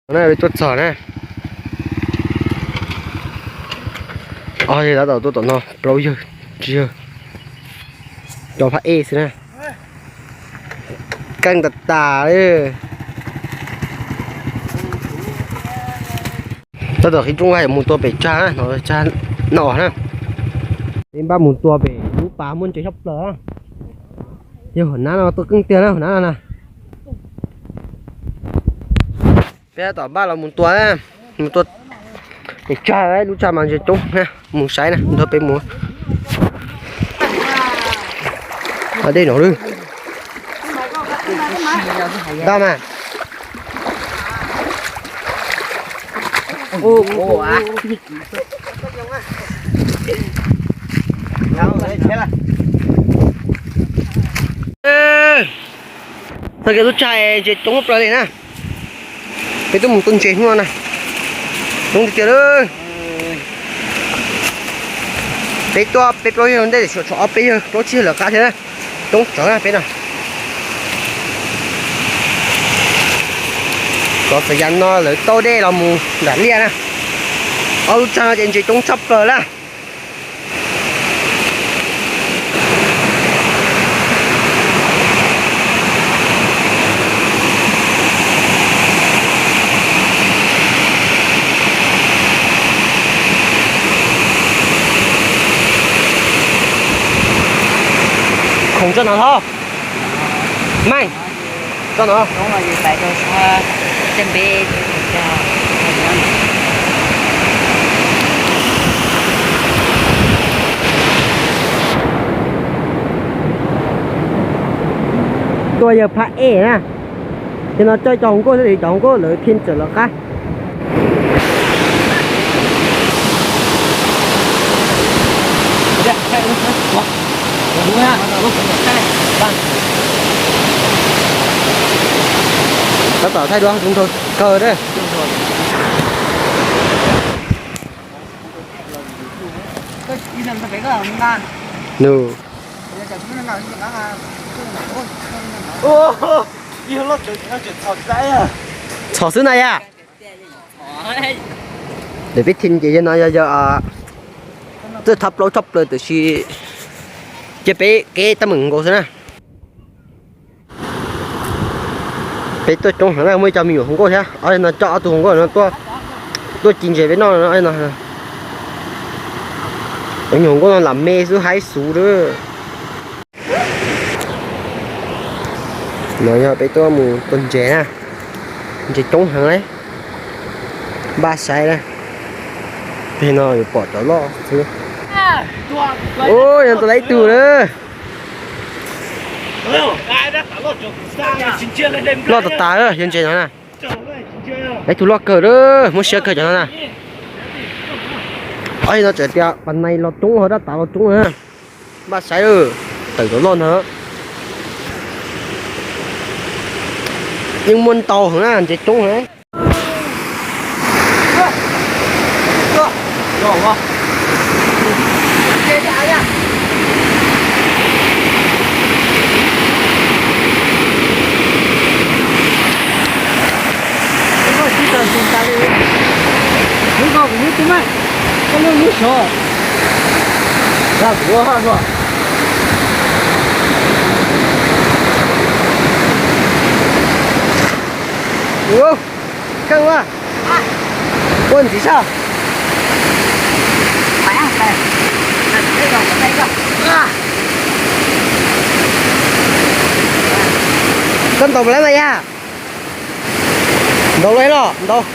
Na peb tuaj txog na. Ob yawg tab tom tuaj tom no, plaub yawg, tsib yawg, cov phab ej xwb na. Keej tas tas li. Tab tom qhib rooj yuav mus tua pem tsag na, no tsag no na. Peb npaj mus tua pem lub pas muaj ntses tshaj plaws na. Yog hauv nab no tua keej tiag na, hauv nab no na. Peb tab tom npaj los mus tua, mus tua pem tsag, lub tsag mas ntses coob na, mus saib na, nrog peb mus. Dej no lawm. Daj mas. Tag kis lub tsag ntses coob plaws li na. Peb twb mus tua ntses hnub no na, coob tiag tiag lawm. Peb tuaj peb plaub yawg ntej, tshuav ob peb yawg plaub tsib yawg lawv qab thiab na. Coob tsawv na peb no. Cov xav yas no lawv tau dej los mus nram liaj na. Ob lub tsag no ces ntses coob tshaj plaws na. Khoom tso no tho. Meej, tso no. Tuaj yawg phab ej na. Ces no coj cov hluas nkauj xwb, cov hluas nkauj lawv pheej txawm lawv qab. Tab tom thaij duab zoo nraug kawg na. Nws txhos xwb na yom. Peb thim ces yog no yog, yog txawj thab plaub tshaj plaws tiam sis cia peb kev teeb meem nkaus xwb na. Peb tuaj coob heev na, muaj ib co me nyuam hluas nkauj thiab, ob no coj ob tug hluas nkauj no tuaj ci ntses peb noj no. Cov me nyuam hluas nkauj no lam me xwb haib xuv lawm. No yog peb tuaj mus tua ntses na, ntses coob heev li, npaj saib na. Pem no yuav pom cov loj xwb. Ua, yog tua tau ib tug lawm. Loj tas tas, yog ntses no na. Ib tug loj kawg lawm, muab siab kawg cov no na. Ob no tseem tias pas nais los coob, ho dab tas los coob na. Npaj saib, tawm cov loj ntag. Yeej muaj ntau heev na, ntses coob heev. Keej ua, ua ntxiv sab. Koj ntaus lawm mas yog. Ntaus lawm los ntaus.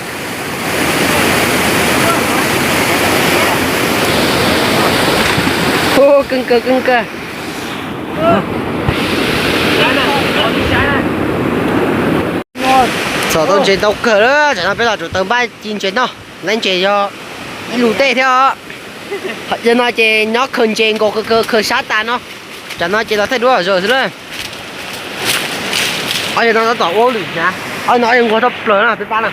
Keej kawg, keej kawg. Txhom tau ntses ntau kawg lawm, tsam no peb los tsum tau npaj ci ntses noj, noj ntses yog ib lub tej thiab os. Yog no ces nyob khaws ntses nkaus khaws sab tas no, tsam no ces los thaij duab zom zaws xwb na. Ob yawg no tab tom ua lwm hnav, ob yawg no ob yawg nquag tshaj plaws na peb pab na.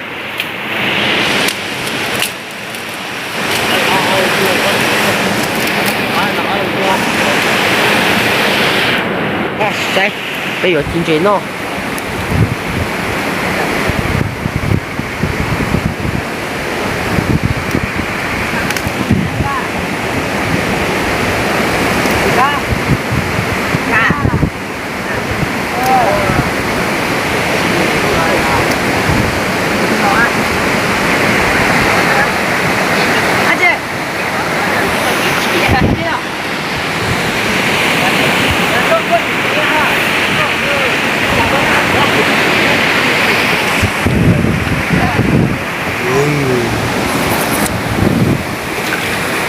Saib, peb yuav ci ntses noj.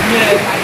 Nyiaj